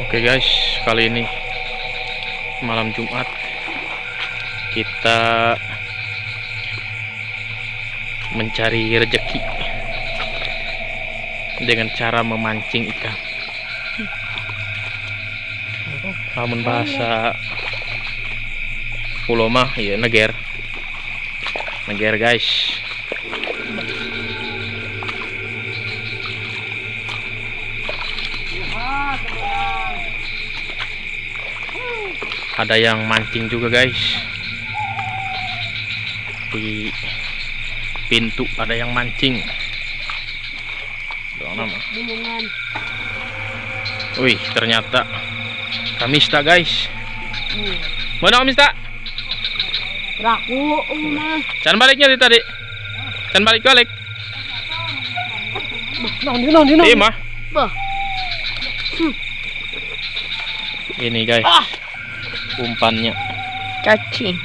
Oke guys, kali ini malam Jumat kita mencari rejeki dengan cara memancing ikan. Namun bahasa pulo mah ya neger. Neger, guys. Ada yang mancing juga, guys. Di pintu ada yang mancing. Doang nama. Bendungan. Wih, ternyata Kamista, guys. Mana Kamista? Raku mah. Can baliknya di tadi. Can balik-balik. Nah, ini, nah, ini. Iya mah. Bah. Ini, guys. Ah. Umpannya. Cacing.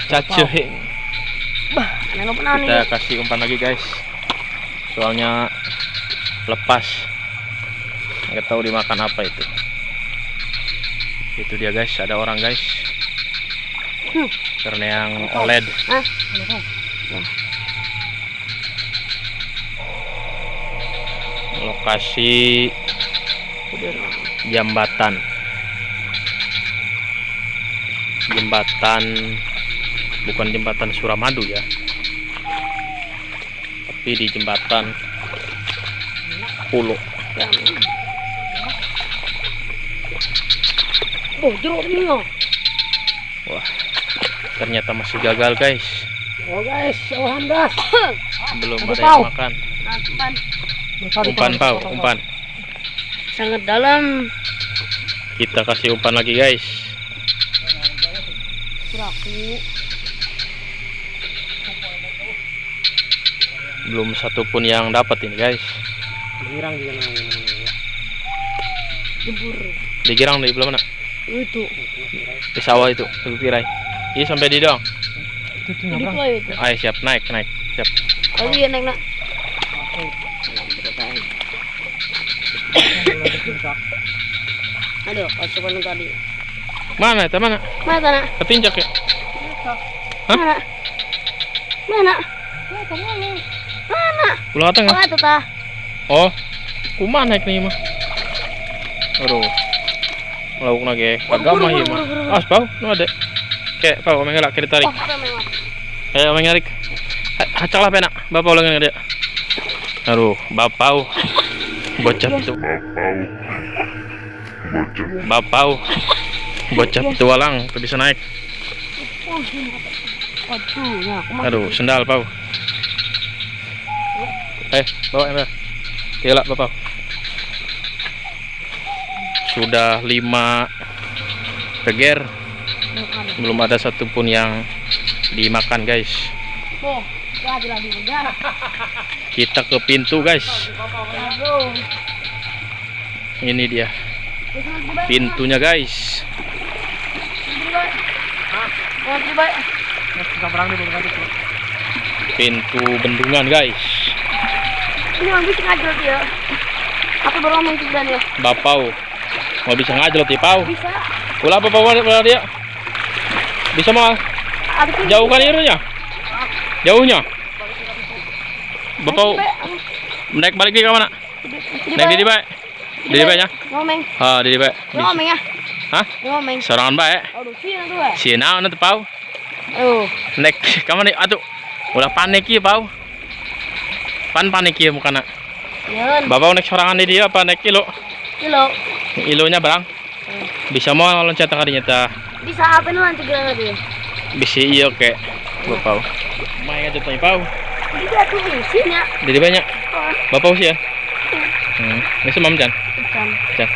Cacing. Bah, aneh lupa naon Kita ini. Kasih umpan lagi, guys. Soalnya lepas. Nggak tahu dimakan apa itu. Itu dia, guys, ada orang, guys. Karena yang OLED. Hah? Lokasi jambatan. Jembatan, bukan jembatan Suramadu ya. Tapi di jembatan Pulo. Oh, jeruk ini loh. Wah, ternyata masih gagal, guys. Oh guys, awahan gas. Belum Ada ada yang pau. Makan. Umpan Umpan pau, umpan. Sangat dalam. Kita kasih umpan lagi, guys. Raku. Belum satu pun yang dapat ini, guys. Girang juga namanya. Jebur. Di girang di belah mana? Itu. Di sawah itu, di pirai. Iya, sampai di dong. Itu tuh Di nyabrang. itu itu. Ayo siap, naik, naik. Siap. Oh iya, naik nak. Aduh, pasukan tadi. Mana itu mana? Mana tanah? Ketinjak ya? Hah? Mana? Mana? Mana? Ulah tengah. Oh, itu tah. Oh, kumaha naik nih mah? Aduh. Lauk lagi. Kagak mah ieu mah. As pau, nu ada. Kayak pau omeng lah ditarik. Oh, apa memang? Eh, omeng ngarik. Hacak lah pena. Bapak ulangan dia. Aduh, bapau. Bocah itu. Bapau. Bocah tualang tuh bisa naik. Oh, ini apa? Aduh, ya, aku mah. Aduh, sendal pau. Eh, bawa ember. Gila, bapak. Sudah 5 teger, belum ada satupun yang dimakan, guys. Oh, lagi lagi udah. Kita ke pintu, guys. Aduh. Ini dia pintunya, guys. Pintu bendungan, guys. Ini mau bisa ngajlot ya. Aku baru ngomong juga ya. Bapau mau bisa ngajlot ya, Pau? Bisa. Ulah apa pau ulah dia? Bisa mau? Jauh kan irunya? Jauhnya? Bapau naik balik di mana? Naik di baik. Di baik ya? Ngomeng. Ah, di baik. Ngomeng ya. Hah? Ngomeng. Sorangan baik. Aduh, sieun tuh. Sieun naon atuh, Pau? Oh. Naik ka mana atuh? Ulah panik ieu, Pau. Pan panik ieu mukana. Yeun. Bapak naik sorangan di dia apa naik kilo? Kilo. Ilonya barang. Bisa mau loncat kadinya tah. Bisa apa nih loncat geura teh? Bisa iya kek. Bapak. Main aja teh, Pau. Bisa tuh isinya. Jadi banyak. Oh. Bapak sih ya. Bisa mam Chan? Ikan. Chan.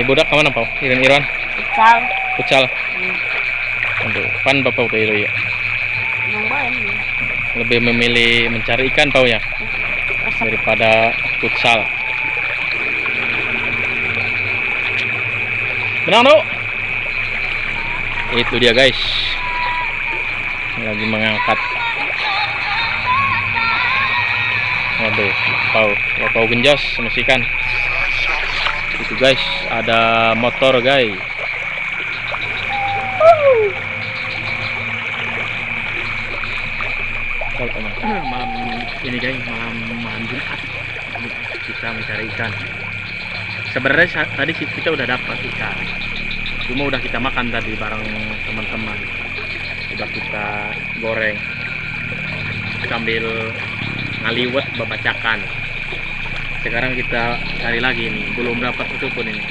Budak kemana, Pau? Iran-iran? Futsal. Futsal. Aduh, pan bapak ke ilo ya. Lebih memilih mencari ikan, Pau ya, daripada futsal. Menang dong. Itu dia, guys. Lagi mengangkat. Waduh, pau genjos mesikan. Itu guys, ada motor guys. Malam ini guys, malam Jumat kita mencari ikan. Sebenarnya tadi kita udah dapat ikan, cuma udah kita makan tadi bareng teman-teman. Udah kita goreng sambil ngaliwet babacakan. Sekarang kita cari lagi nih, belum dapat itu pun ini.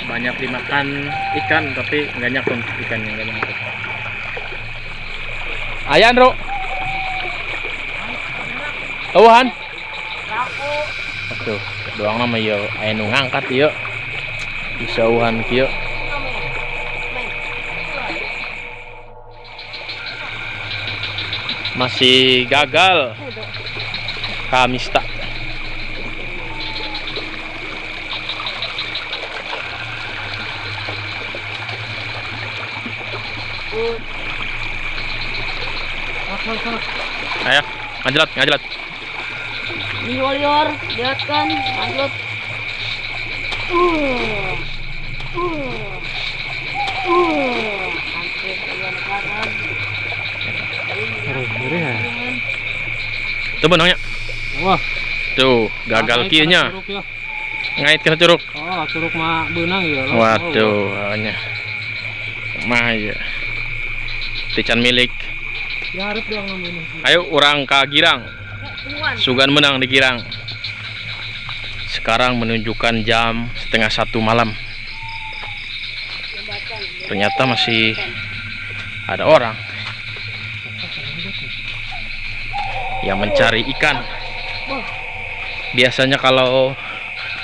Banyak dimakan ikan tapi nggak nyakun ikannya, nggak nyakun. Ayan, Bro. Tauhan. Aduh, doang nama yo aya nu ngangkat ieu. Bisa uhan kieu. Masih gagal. Kamista. Ayo, ngajelat. Lior, lihat kan, ngajelat. Tuh benangnya. Wah. Tuh, gagal kieunya. Ngait ke curug. Oh, curug mah beunang ya. Waduh, hanya. Mah ya. Tican milik. Ya harap doang beunang. Ayo urang ka Girang. Sugan menang di Girang. Sekarang menunjukkan jam 12:30 malam. Ternyata masih ada orang yang mencari ikan. Biasanya kalau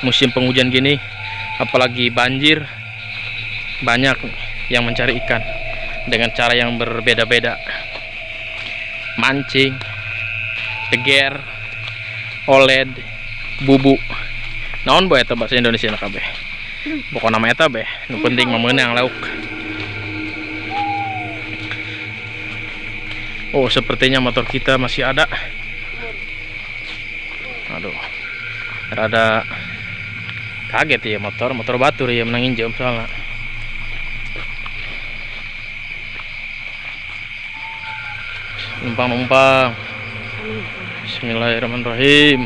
musim penghujan gini, apalagi banjir, banyak yang mencari ikan dengan cara yang berbeda-beda. Mancing, teger, oled, bubu. Naon boe eta bahasa Indonesia na kabeh. Pokona mah eta beh, nu penting mah meunang lauk. Oh, sepertinya motor kita masih ada. Aduh, rada kaget ya motor batur ya menangin jam soalnya. Numpang-numpang. Bismillahirrahmanirrahim.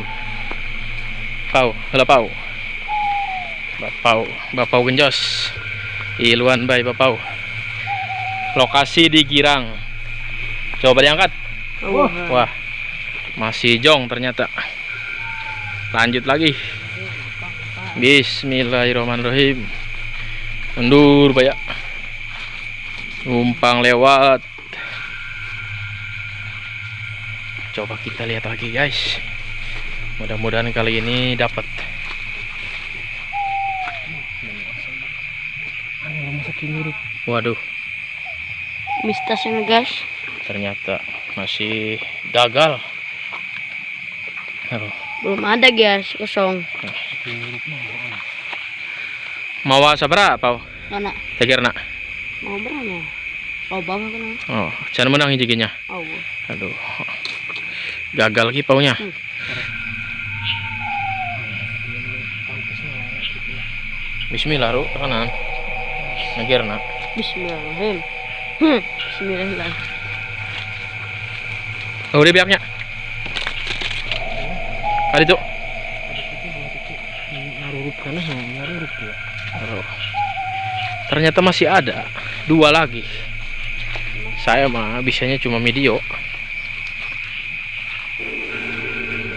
Pau, heula pau. Bapau genjos. Iluan bay bapau. Lokasi di Girang. Coba diangkat. Wah, masih jong ternyata. Lanjut lagi. Bismillahirrahmanirrahim. Mundur banyak. Numpang lewat. Coba kita lihat lagi guys. Mudah-mudahan kali ini dapat. Waduh. Mistasnya guys. Ternyata masih gagal. Aduh. Belum ada guys, kosong. Mawa sabra apa? Mana? Tegerna. Mau berapa? Oh, bawa kan. Oh, can menang hijinya. Oh. Aduh. Gagal lagi paunya. Bismillah, Ru, kanan. Ngegerna. Bismillahirrahmanirrahim. Bismillahirrahmanirrahim. Oh, dia biaknya. Kali itu. Ternyata masih ada dua lagi. Saya mah bisanya cuma video.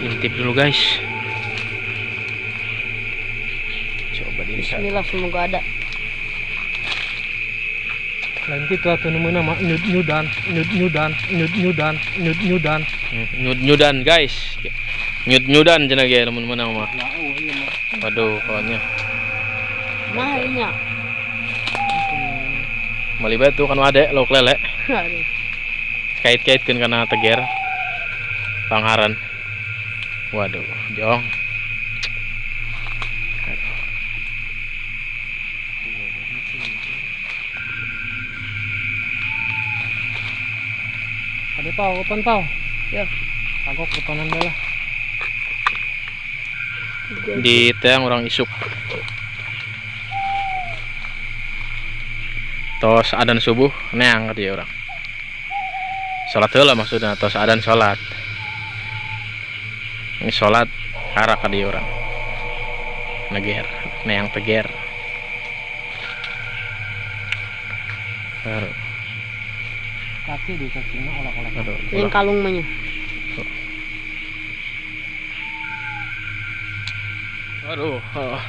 Intip dulu guys. Coba dilihat. Bismillah, semoga ada. Lain gitu atuh nu meunang mah nyudan guys. Nyud-nyudan cenah ge lamun meunang mah. Waduh, kawannya. Nah, inya. Meuli bae tuh kan ade lauk lele. Kait-kaitkeun kana teger. Pangharan. Waduh, jong. Ada pau, open pau. Ya. Kagok openan bae lah. Di teang urang isuk. Tos adan subuh neang ka dieu urang. Salat heula maksudna, tos adan salat. Ini salat karak ka dieu urang. Neger, neang teger. Baru. Kaki di cacingna olak-olak. Aduh. Yang kalung mah nya. Aduh. Oh.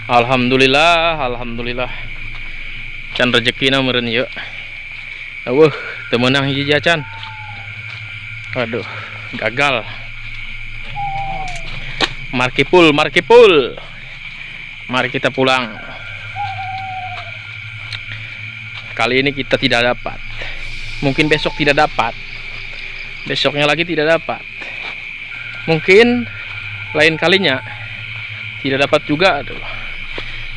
Alhamdulillah, alhamdulillah. Can rezekina meureun ieu. Eueuh, teu meunang hiji acan. Aduh, gagal. Markipul, markipul. Mari kita pulang. Kali ini kita tidak dapat. Mungkin besok tidak dapat. Besoknya lagi tidak dapat. Mungkin lain kalinya tidak dapat juga. Aduh.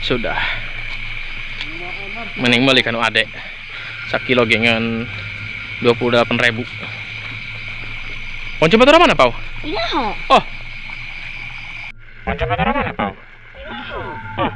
Sudah. Mending beli kanu ade. Sakilo gengan 28.000. Ponco Batura mana, Pau? Iya. Oh. Ponco Batura mana, Pau? Oh.